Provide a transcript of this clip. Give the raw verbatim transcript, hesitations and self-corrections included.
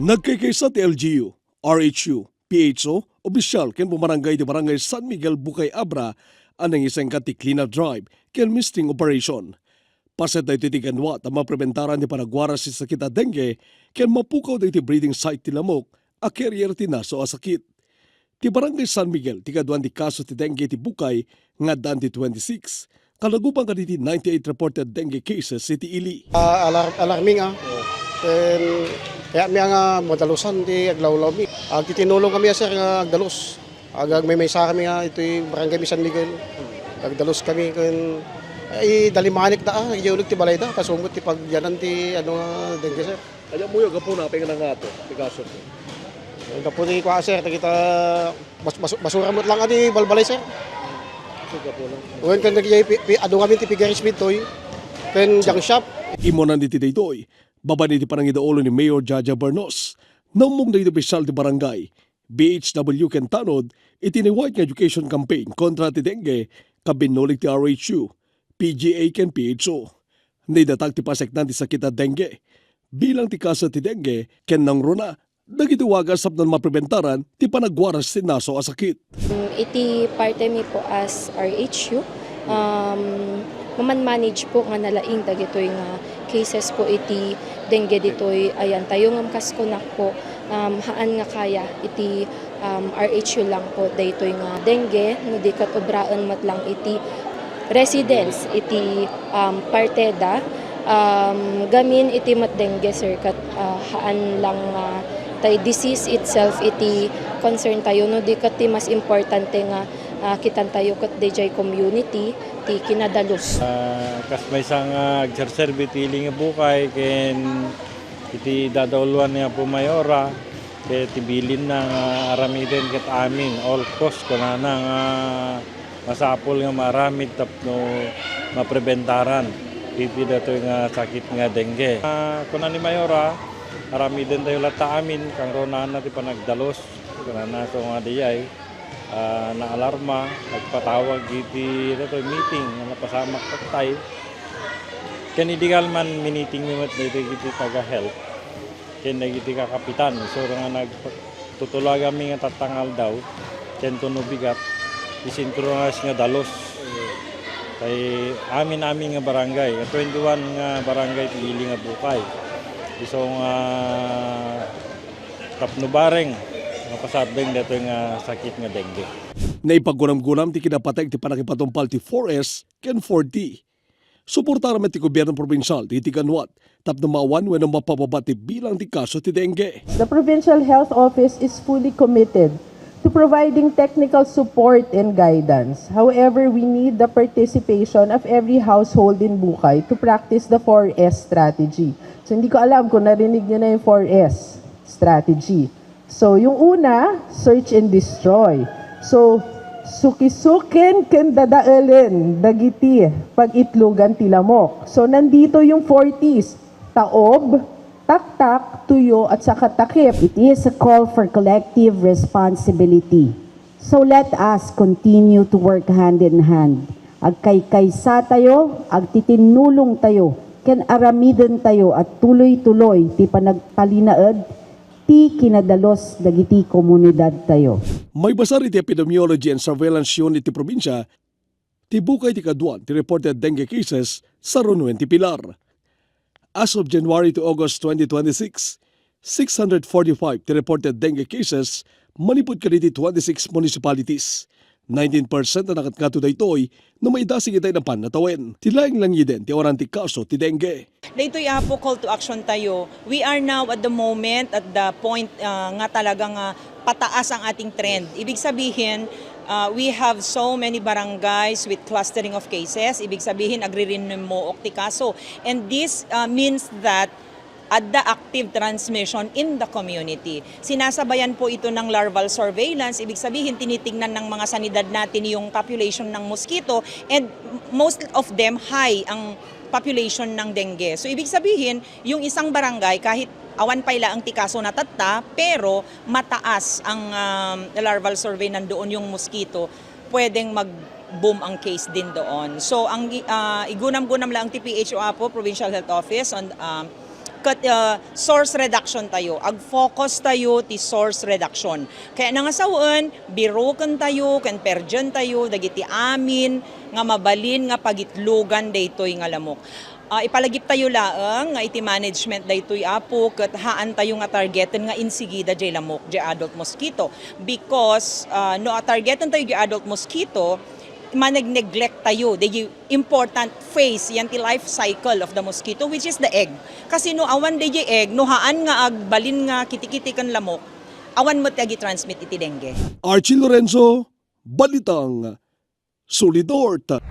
Nagkaykaysa ti L G U, R H U, P H O, opisyal ken bumarangay ti Barangay San Miguel Bucay Abra a nangisengka ti cleanup drive ken misting operation. Paset daytoy ti ganwa ta mapribentaran ti panagwaras ti sakit a dengue ken mapukaw dagiti breeding site ti lamok a carrier ti naso a sakit. Ti Barangay San Miguel ti kaduan ti kaso ti dengue iti Bucay nga addaan ti twenty-six, kalagupan kadagiti ninety-eight reported dengue cases iti ili. Ah, alar-, alarming, ah. Ken, kaya mi nga madalusan ti aglawlaw mi. Agtitinulong kami, ah, sir, nga agdalus. Ag-, agmaymaysa kami nga iti barangay mi San Miguel. Agdalus kami ken, ay, dalimanik da, ah, iyaulog ti balay da, kasumot ti pagyanan ti, ano, nga dengue, sir. Ania muyo gapu na apay nga nangato ti kaso? Gapu ti kua, sir, dagita bas-, bas-, basura met lang adi balbalay, sir. So, gapu na. Wen ken nag-, pi-, pi-, adu ngamin ti piggeries ditoy, ken junk shop. Immuna iti daytoy, babaen iti panangidaulo ni Mayor Jaja Bernos, naummong dagiti opisyal ti barangay, B H W ken tanod iti nawayaw nga education campaign kontra ti dengue, kabinnulik ti R H U, P G A ken P H O. Naidatag ti paseknan ti sakit a dengue bilang ti kaso ti dengue ken nangruna dagiti wagas tapno mapribentaran ti panagwaras ti naso a sakit. Iti parte mi po as R H U, um, maman-manage po nga nalaing dagitoy nga cases po iti dengue ditoy ayan tayo. Ngem kas kunak po, um, haan nga kaya iti, um, R H U lang po daytoy nga dengue, no di ket obraen met lang iti residents iti, um, parteda, um, gamin iti met dengue, sir, ket, ah, haan lang nga tay disease itself iti concern tayo, no di ket ti mas importante nga, ah, kitan tayo ket dayjay community ti kinadalus. Ah, kas maysa nga agserserbi ti ili nga Bucay ken iti dadauloan ni Apo Mayora, ket ti bilinna nga aramiden ket amin, all cause, kunana nga masapul nga maaramid tapno mapribentaran iti datoy nga sakit nga dengue. Ah, kuna ni Mayora, aramiden tayo latta amin, kangrunana ti panagdalus, kunana, so nga dayay, ah, naalarma, nagpatawag iti datoy meeting nga napasamak tattay. Ken idi kalman miniting mi met daytoy iti taga-health ken dagiti kakapitan. Isuro nga nagtutulaganmi nga tatta nga aldaw, ken tuno bigat, ti synchronize nga dalus. Kay amin-amin nga barangay, nga twenty-one nga barangay ti ili nga Bucay. Isu nga tapno bareng mapasardeng datoy nga sakit nga dengue. Naipaggunam-gunam ti kinapateg ti pannakipatungpal ti four S ken four D. Suportaran met ti gobyerno probinsial dagiti ganwat tapno maawan wenno mapababa ti bilang ti kaso ti dengue. The Provincial Health Office is fully committed to providing technical support and guidance. However, we need the participation of every household in Bucay to practice the four S strategy. So, hindi ko alam kung narinig niyo na yung four S strategy. So, yung una, search and destroy. So, sukisuken ken dadaelen dagiti pag-itlogan ti lamok. So, nandito yung four Ts, taob, taktak, tuyo, at saka takip. It is a call for collective responsibility. So, let us continue to work hand in hand. Agkaykaysa tayo, agtitinulong tayo, ken aramiden tayo a tuloy-tuloy ti panagpalinaed ti kinadalus dagiti komunidad tayo. Maibasar iti Epidemiology and Surveillance Unit ti probinsia, ti Bucay ti kaduan ti reported dengue cases sa Runuen ti Pilar. As of January to August twenty twenty-six, six hundred forty-five ti reported dengue cases manipud kadagiti twenty-six municipalities. Nineteen percent a nakatngato daytoy no maidasig itay napan a tawen. Ti laeng langngeden ti awanan ti kaso ti dengue. Daytoy, Apo, call to action tayo. We are now at the moment, at the point, ah, nga talaga nga pataas ang ating trend. Ibig sabihin, ah, we have so many barangays with clustering of cases. Ibig sabihin, agririnmook ti kaso. And this, ah, means that adda active transmission in the community. Sinasabayan po ito ng larval surveillance, ibig sabihin tinitingnan ng mga sanidad natin yung population ng mosquito, and most of them high ang population ng dengue. So, ibig sabihin, yung isang barangay, kahit awan pay laeng ti kaso natatta, pero mataas ang, um, larval survey, nandoon yung mosquito, pwedeng mag-boom ang case din doon. So, ang, ah, igunam-gunam lang ti P H O, Apo, Provincial Health Office, on, um, Ket, ah, source reduction tayo, ag-focus tayo ti source reduction. Kayatna nga sawen, biroken tayo, ken perdian tayo dagiti amin nga mabalin nga pagitlogan daytoy nga lamok. Ah, ipalagip tayo laeng nga iti management daytoy, Apo, ket haan tayo nga targeten nga insigida jay lamok, jay adult mosquito. Because, ah, no targeten tayo jay adult mosquito, maneg-neglect tayo, the important phase yan ti life cycle of the mosquito, which is the egg. Kasi no awan dayjay egg, no haan nga agbalin nga kitikiti ken lamok, awan met ti agi-transmit iti dengue. Archie Lorenzo, Balitang Solidort.